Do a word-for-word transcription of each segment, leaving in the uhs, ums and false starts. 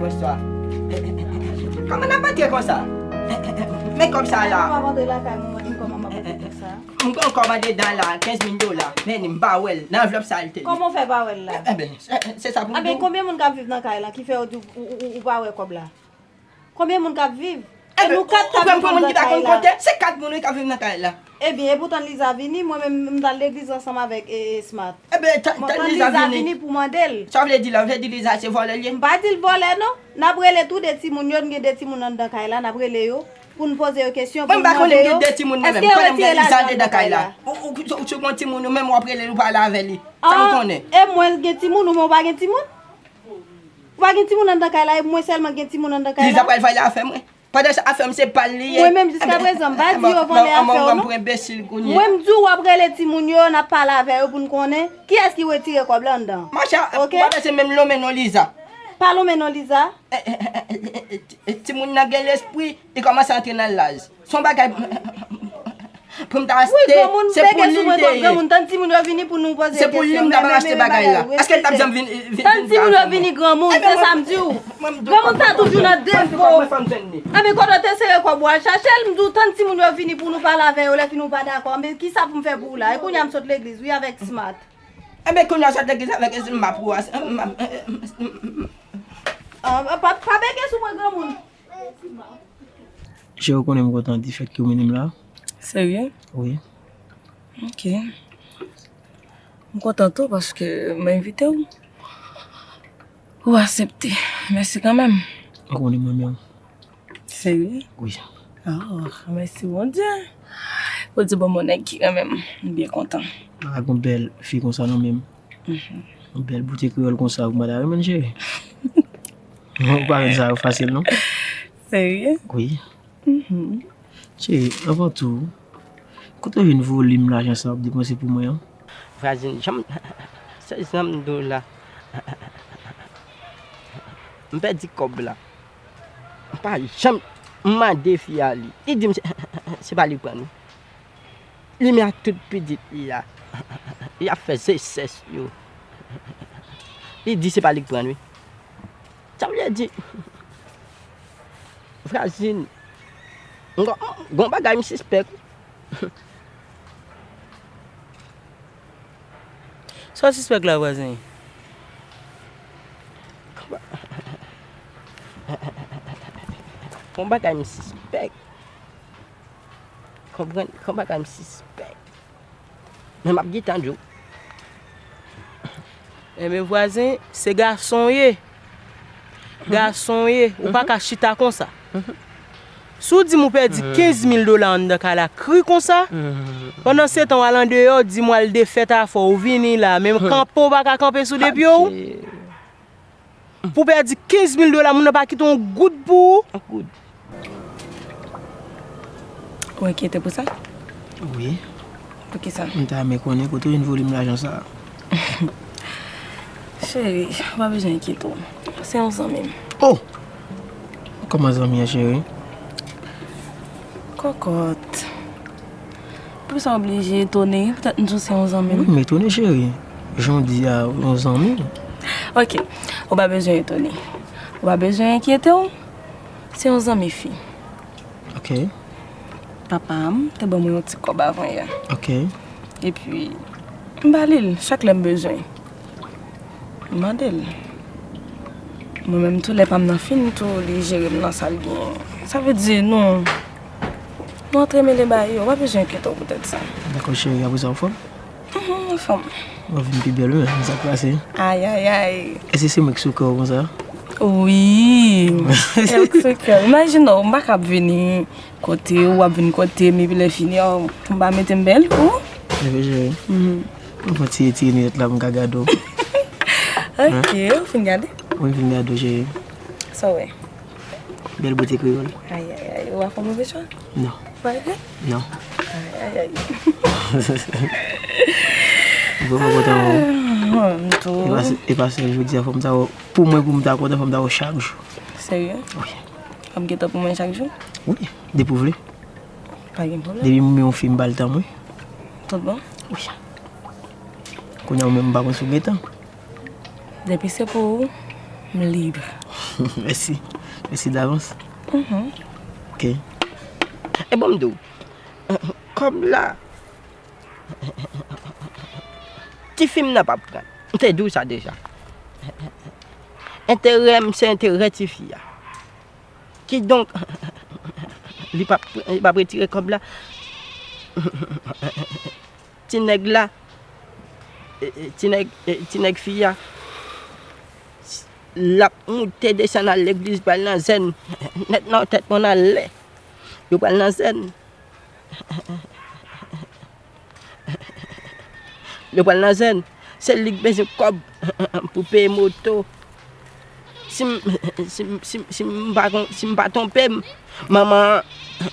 Bonswa. Kòman n ap antre konsa? Men kòb sa la. Ou ap antre lakay mwen, mwen, kòman m ap antre konsa? M gen yon kòb andedan la, kenz mil dola. Men m pa wè l nan anvlòp sa l te ye. Kòman w fè pa wè l la? Enben, se, se sa pou m di w. Enben, konbyen moun k ap viv nan kay la ki fè w di w, ou, ou, ou pa wè kòb la? Konbyen moun k ap viv? E nou kat k ap viv anndan kay la. Ou kwè m pran moun ki pa konn konte? Se kat moun wi k ap viv nan kay la. Ebyen, epoutan Liza vini, mwen menm m t al legliz ansanm avèk, e, e, Smart. Ebyen, tan, tan Liza vini pou mande l. Sa w vle di la? W vle di Liza se vòlè l ye? M pa di l vòlè non. N ap rele tou de timoun yo, n gen de timoun anndan kay la, n ap rele yo pou n poze yo kesyon, pou n mande yo, èske yo retire lajan anndan kay la? Ou, ou, ou, ou, ou gon timoun ou menm w ap rele l, ou pale avè li. Sa w konnen? E mwen gen timoun, ou menm ou pa gen timoun? Ou pa gen timoun anndan kay la, e mwen sèlman gen timoun anndan kay la? Liza pral vòlè afè mwen. Pandan se afè m se pa l li ye. Mwen menm jiskaprezan, m pa di yo vòlè afè w non. Mwen m di w w ap rele timoun yo, n ap pale avè yo pou n konnen kiyès ki retire kòb la anndan. Macha, ou pa panse menm lonmen non Liza? Pa lonmen non Liza. Timoun nan gen lespri, li kòmanse antre nan laj. Se yon bagay pou m ta achte, se pou li l te ye. Wi, granmoun, peke sou mwen twòp, granmoun. Tann timoun yo vini pou nou poze kesyon. Se pou li m ta pral achte bagay la. Èske l t ap janm vin, vin, vin pran kòb mwen? Tann timoun yo vini, granmoun, se sa m di w. Granmoun sa toujou nan defo. Enben, kote w te sere kòb ou al chache l, m di w tann timoun yo vini pou nou pale avè yo, lè fini ou pa dakò. Enben, kisa pou m fè pou ou la? E kounye a m sot legliz, wi, avèk Smart. Enben, kounye a sot legliz avèk Smart pou w a. Ah, pa, pa bege sou mwen, granmoun. Cheri, ou konnen m kontan difèt ke w mennen m la. Serye? Wi. Ok. M kontan tou paske m envite w. Ou aksepte. Mèsi kanmenm. Ou konnen m renmen w. Serye? Wi. Oh, mèsi Bondye. Bondye ban m yon nèg ki renmen m. M byen kontan. M pa ka gen yon bèl fi konsa non menm. Mhm. Yon bèl boute kreyòl konsa, ou pa ta renmen l, cheri? Ou pa jwenn sa yo fasil, non? Serye? Wi. Mhm. Cheri, anvan tou, kote w jwenn volim lajan sa w ap depanse pou mwen an? Vwazin, janm, se jan m di w la. M pèdi kòb la. M pa janm mande fi a li. Li di m se, se pa li k pran l wi. Li men ak tout pitit li a. Li ap fè zesès yo. Li di se pa li k pran l wi. Sa vle di, vwazin, m gon, gon bagay m sispèk. Sa w sispèk la, vwazen? Gon bagay m sispèk. Konprann, gon bagay m sispèk. Men m ap gentan di w. Enben, vwazen, se gason w ye. Gason w ye. Ou pa ka chita konsa. Si w di m ou pèdi kenz mil dola anndan kay la kri konsa, pandan se tan w al andeyò, w di m w al defèt afè w, ou vini la, men kanpe w pa ka kanpe sou de pye w. Pou w pèdi kenz mil dola, moun nan pa kite yon goud pou ou. Yon goud. Ou enkyete pou sa? Wi. Poukisa? M ta renmen konnen kote w jwenn volim lajan sa a. Cheri, ou pa bezwen enkyete w. Se yon zanmi m. Oh! Kòman zanmi an, cheri? Kòkòt. Poukisa w oblije etone? Poutèt m di w se yon zanmi m. Wi, m etone, cheri. Jan w di a, yon zanmi. Ok, ou pa bezwen etone. Ou pa bezwen enkyete w. Se yon zanmi fi. Ok. Papa m te ban mwen yon ti kòb avan yè. Ok. Epi, m ba li l chak lè m bezwen. M mande l. Mwen menm tou, lè pa m nan fin tou, li jere m nan sa l genyen. Sa vle di, nou, nou antremele bagay yo. W pa bezwen enkyete w poutèt sa. Dakò, cheri, apre sa, w anfòm? Mhm, anfòm. W ap vin pi bèl, wi, men sa k pase. Ayayay. Èske se mwen k sou kè w konsa? Wi, se ou k sou kè m. Imajine w, m pa ka ap vini kote w, w ap vin kote m, epi lè fini, oh, pou m pa mete m bèl pou ou. Epi, cheri. Mhm. Mwen fè ti retire linèt la pou m ka gade w. Ok, ou fin gade? Wi, m fin gade w, cheri. Sa w wè? Bèl bote kreyòl. Ayayay, ou pa fè move chwa? Non. Ou pa regrèt? Non. Ayayay. M vrèman kontan wè w. Ah, m tou. E pa, e pa sèl jodi a, fò m ta wè w. Pou mwen, pou m ta kontan, fò m ta wè w chak jou. Serye? Wi. W ap gentan pou mwen chak jou? Wi, depi w vle. Pa gen pwoblèm. Depi m wè yon fi, m ba l tan mwen. Tout bon? Wi. Kounye a ou menm, m pa konn si w gen tan. Depi se pou ou, m lib. Mèsi. Mèsi davans. Mhm. Ok. E bon, m di w, kòb la, tifi m nan p ap pran. M te di w sa deja. Enterè m se enterè tifi a. Kidonk, li p ap, li p ap retire kòb la. Ti nèg la, e, e, ti nèg, e, ti nèg fi a, l ap moute desann al legliz, pral nan zèn. Nèt nan tèt mwen anlè. Yo pral nan zèn. Yo pral nan zèn. Se li k bezwen kòb pou peye moto. Si m, si m, si m, si m pa kon, si m pa twonpe m, manman an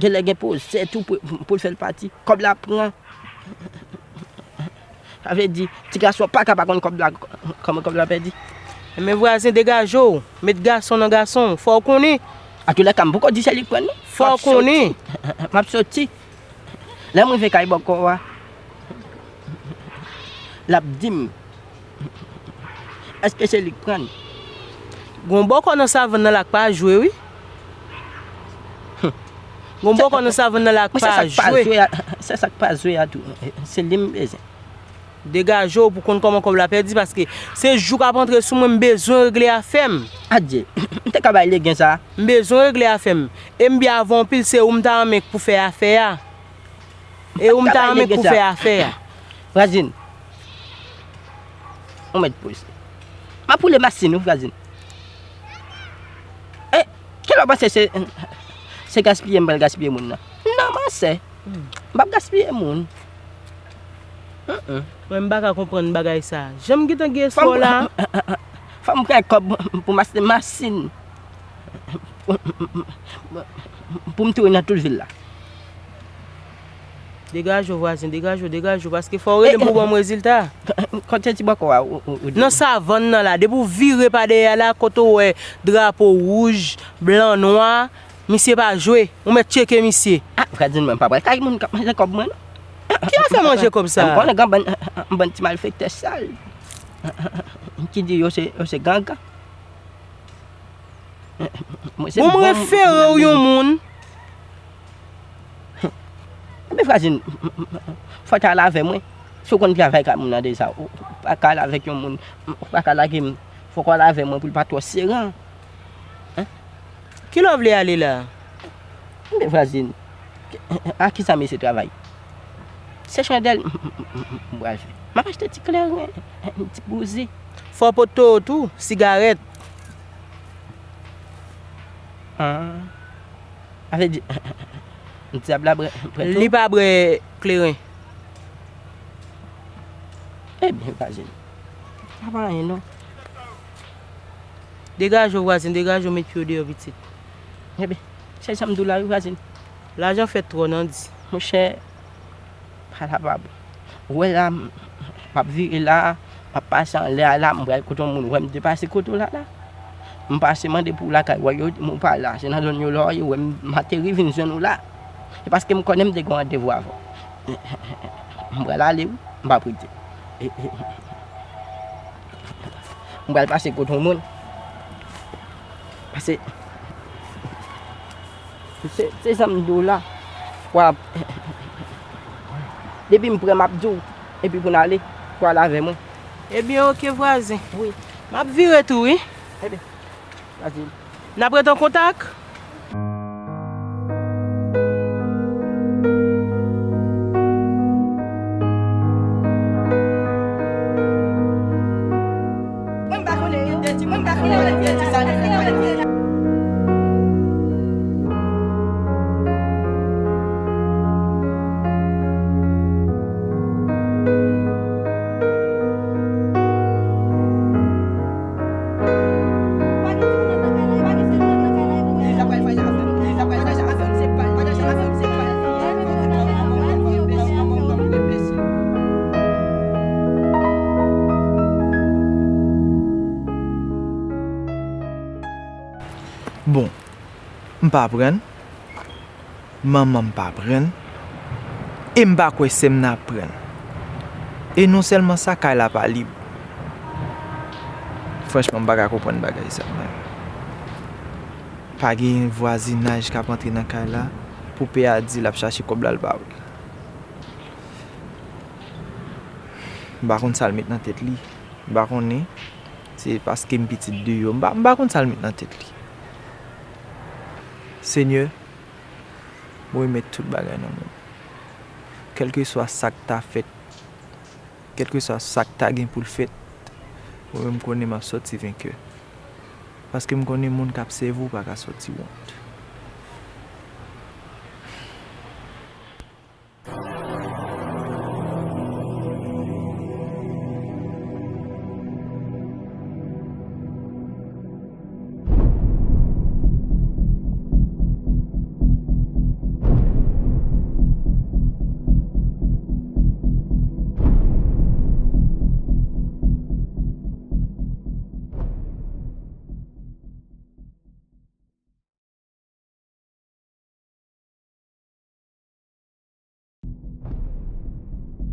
genlè gen pwojè tou pou, pou l fè l pati. Kòb la pran. Sa vle di, ti gason pa ka pa konn kòb la, kòman kòb la pèdi. Men vwazen, degaje w, met gason nan gason, fò w konnen. Antoulèka, m poko di se li k pran non. Fò w konnen. M ap soti. Lè m rive kay bòkò a, l ap di m, èske se li k pran l? Gon bòkò nan savann nan la k pa jwe, wi. Gon bòkò nan savann nan la k pa jwe. Se sa k pa jwe a tou. Se li m bezwen. Degaje w pou konn kòman kòb la pèdi, paske se jou k ap antre sou mwen, m bezwen regle afè m. Adye, m te ka bay legen sa. M bezwen regle afè m. E m byen avè w anpil, se ou m ta renmen pou fè afè a. E ou m ta renmen pou fè afè a. Vwazin, ou mèt poze. M ap woule masin wi, vwazin. E, kilè w panse se, se gaspiye m pral gaspiye moun nan? Non, monchè. M p ap gaspiye moun. Mm, mm. Mwen, m pa ka konprann bagay sa. Jan m gentan gen espwa w la. Fò m pran kòb pou m achte masin. Pou m toure nan tout vil la. Degaje w, vwazen, degaje w, degaje w, paske fò w rele m pou ban m rezilta. Kote ti bòkò a ou, ou, ou di? Nan savann nan la, depi w vire pa dèyè a la, kote w wè drapo wouj, blan, nwa, misye pa jwe. Ou mèt tcheke misye. Ah, vwazin, mwen pa pral kay moun k ap manje kòb mwen, non. Ki afè manje kòb sa? M konnen gen bann, bann ti malfektè sal ki di yo se, yo se gangan. Bon, m refere w yon moun. Ebyen, vwazin, fò w ta al avè mwen. Si w konn travay kay moun nan deja, ou pa ka al avèk yon moun, ou pa ka lage m. Fòk w al avè mwen pou l pa twò sere. Kilè w vle ale la? Ebyen, vwazin, a kisa mesye travay? Se chandèl m pral fè. M ap achte ti kleren, ti bouzi. Fò w pote w tou, sigarèt. Ah. Sa vle di, dyab la bwè, bwè tou? Li pa bwè kleren. Ebyen, vwazin, pa anyen non. Degaje w, vwazin, degaje w, met pye w deyò, pitit. Ebyen, se sa m di w la wi, vwazin. Lajan fè twò nan di. Monchè, pa la pa bon. Ou wè la, m, m ap vire la, m ap pase anlè a la, m pral kote yon moun wè m te pase kote w la la. M pase mande pou w lakay, wè yo di m ou pa la, se nan zòn yo la w ye, wè m, m ateri vin jwenn ou la. Se paske m konnen m te gen yon randevou avè w. M pral ale wi, m p ap rete. M pral pase kote yon moun. Pase, se, se sa m di w la. W ap, depi m prè m ap di w, epi pou n ale, pou w al avè mwen. Ebyen, oke, vwazen. Wi. M ap vire tou, wi. Ebyen, vwazen. N ap ret an kontak. Bon, m pa pran. Manman m pa pran. E m pa kwè sè m nan ap pran. E non sèlman sa, kay la pa lib. Franchman, m pa ka konprann bagay sa menm. Pa gen vwazinaj k ap antre nan kay la pou pè a di l ap chache kòb la, l ba w l. M pa konn sa l met nan tèt li. M pa konnen. Se paske m pitit deyò. M pa, m pa konn sa l met nan tèt li. Senyè, mwen remèt tout bagay nan men w. Kèlkeswa sa k ta fèt, kèlkeswa sa k ta gen pou l fèt, mwen menm m konnen m ap sòti venkè. Paske m konnen moun k ap sèvi w pa ka sòti wont.